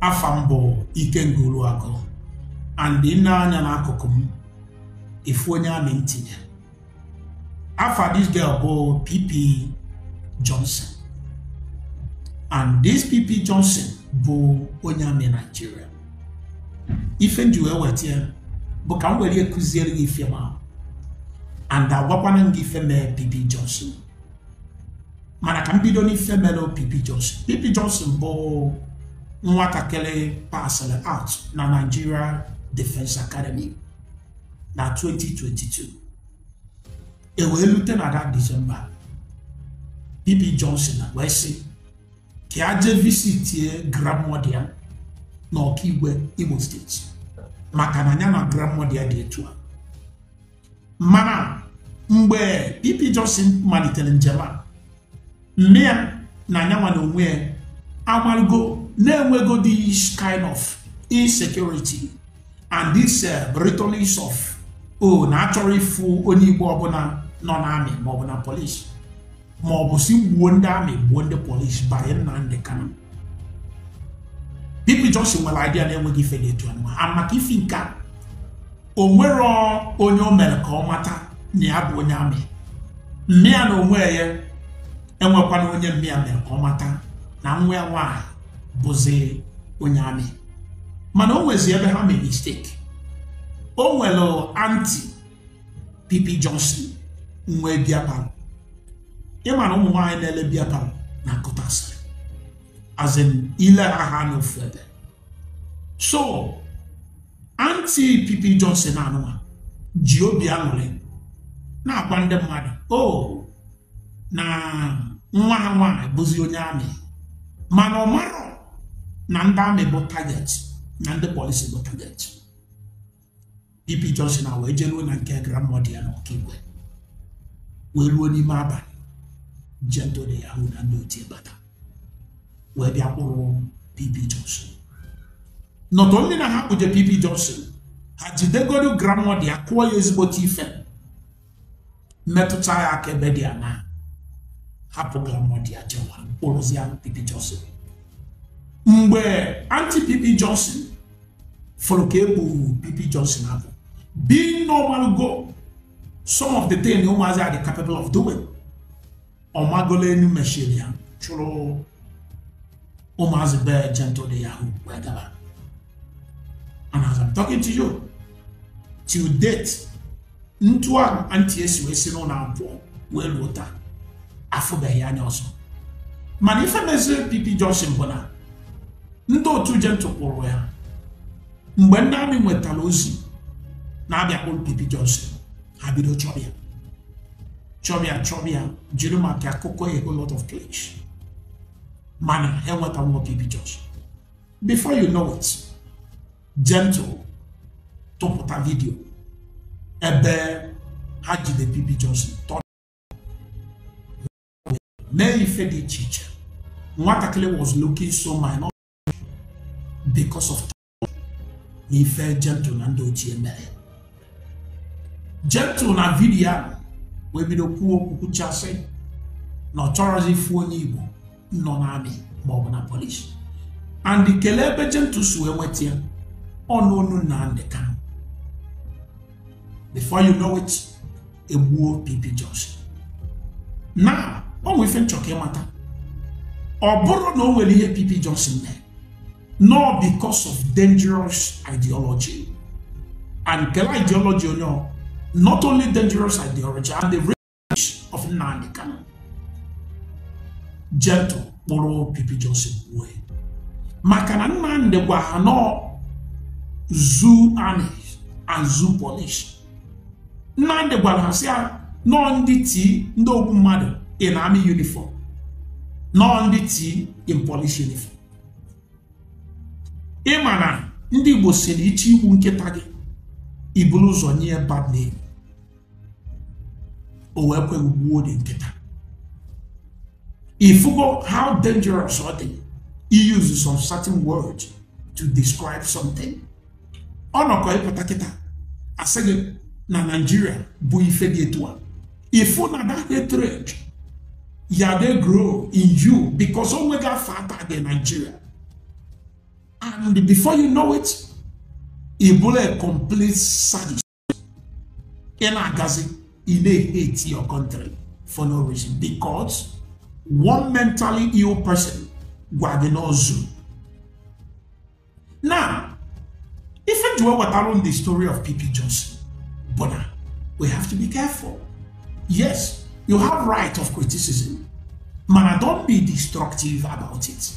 Afa m bụ Ikenga Uruagu, and ị na-anya n'akụkụ m ifu onye amị ntinye. Afa this girl bụ PP Johnson, and this PP Johnson bụ onye amị Nigeria. Ife m ji wee weta ya bụ ka m were kụziere gị ife ma and agwakwana m gị ife mee PP Johnson. Mana ka m bido n'ife mere PP Johnson. PP Johnson bụ nwatakịrị pasịrị out na Nigeria Defense Academy na 2022. E wee lute na that December, PP Johnson wee sị ka ya jee visitie grandmother ya na Ọkaigwe, Imo Steeti, maka na ya na grandmother ya dị etu a. Mana mgbe PP Johnson malitere njem a, nne ya na anyanwa na onwe ya amalgo na-enwego this kind of insecurity and this rhetorics of o na achọrọ ịfụ onye Igbo ọbụla nọ n'amị maọbụ na polisi, maọbụ si gbuo ndị amị, gbuo ndị polisi banye Nnamdi Kanu. PP Johnson nwere idea na-enweghị ife dị etu anụma, maka ifi nke a o nwero onye o mere ka ọ mata na ya bụ onye amị. Nne ya na onwe ya enwekwana onye mme ya mere ka ọ mata na nwa ya nwaanyị bụzi onye amị. Mana o nwezi ebe ha mere mistake. O nwere aunty PP Johnson nwee beer parlour. Ịma na ụmụ nwaanyị na-ele beer parlour na akụtasịrị, as in ile ha n'ofu ebe. So aunty PP Johnson anụwa ji obi aṅụrị na-agwa ndị mmadụ o na nwa ha nwaanyị bụzi onye amị, mana ọ marọ na ndị amị bụ target na ndị polisi bụ target. PP Johnson a wee jeruo na nke grandmother ya na Ọkaigwe, wee ruo n'ime abalị, Gentle de Yahoo na ndị otu bata wee bịa kpụrụ PP Johnson. Not only na ha kpụje PP Johnson, ha jidegoro grandmother ya, kụọ ya ezigbote ife, metụta ya aka ebe dị ya, na hapụ grandmother ya jewa kpụrụzie PP Johnson. Mgbe aunty PP Johnson fụrụ ka ebu PP Johnson abụ being normal go some of the things ụmụazị are capable of doing, ọmagolo enu mechiri ya chụrụ ụmụazị be Gentle de Yahoo wee gaba. And as I'm talking to you till date, ntu a aunty esi wee si n'ụlọ abụọ wee luo taa, afụbeghị anya ọzọ. Mana ife meziri PP Johnson bụ na ndị otu Gentle kpụrụ ya. Mgbe ndị amị nwetara ozi na-abịa kpụrụ PP Johnson, ha bido chọbịa chọbịa chọbịa, jiri maka akụkọ a whole lot of place, mana ha enweta nwa PP Johnson. Before you know it, Gentle tụpụta video ebe ha jide PP Johnson tọ mee ife dị iche iche. Nwatakịrị was looking so minor because of na ife Gentle na ndị ochie mere. Gentle na video ahụ wee bido kwuo okwu, kwuchasị na ọ chọrọzi ifu onye Igbo nọ n'amị maọbụ na polisi. And kelee ebe Gentle si wee nweta ya ọnụ onu Nnamdi Kanu. Before you know it, egbuo PP Johnson. Na ọ nwee ife nchọ ka ịmata, ọ bụrụ na o nwere ihe PP Johnson mere, no, because of dangerous ideology and kele ideology onye ọ, not only dangerous ideology and the reach of Nnamdi Kanu, Gentle kpụrụ PP Johnson gbuo ya, maka na Nnamdi gwa ha nọ zoo army and zoo police. Nnamdi gwara ha sị ya nọọ ndị tii, ndị ogbu mmadụ in army uniform, nọọ ndị tii in police uniform. Ịma na ndị Igbo si na iche igbu nkịta gị, iburu ụzọ nye ya bad name, o wee kweghị gbuo dị nkịta. Ifugo how dangerous ọ dị use some certain words to describe something. Ọ nọkọ ịpụta kịta asị gị na Nigeria bụ ife dị etu a, ifu na that hatred ya dey grow in you because o nweghị afọ ata gị Nigeria. And before you know it, ị bụrụ a complete sadist. Ị na-agazi, ị na-hate your country for no reason because one mentally ill person gwa gị n'ozu. Now, ife ji wee wetara the story of P.P. Johnson, but we have to be careful. Yes, you have right of criticism, mana don't be destructive about it.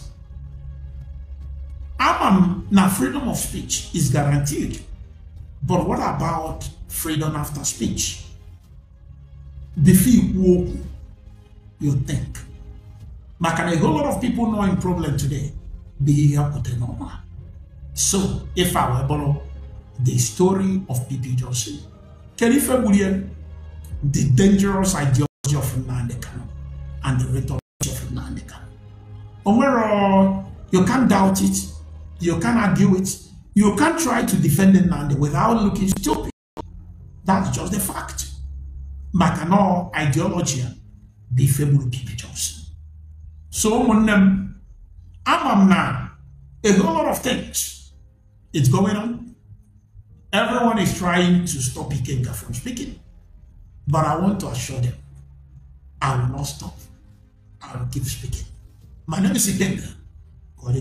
Ama m na freedom of speech is guaranteed, but what about freedom after speech? Before ikwu okwu, you think. Maka na a whole lot of people know in problem today bụ ihe pụta n'ọnwa. So, if I were borrow the story of P.P. Johnson, kedu ife gburu ya? The dangerous ideology of Nnamdi Kanu and the rhetoric of Nnamdi Kanu. Onwero, you can't doubt it, you can't argue it, you can't try to defend Nnamdi without looking stupid. That's just the fact. Maka na ideology a bụ ife gburu P.P. Johnson. So ụmụnne m, ama m na a whole lot of things it's going on. Everyone is trying to stop Ikenga from speaking. But I want to assure them, I will not stop. I will keep speaking. My name is Ikenga. God,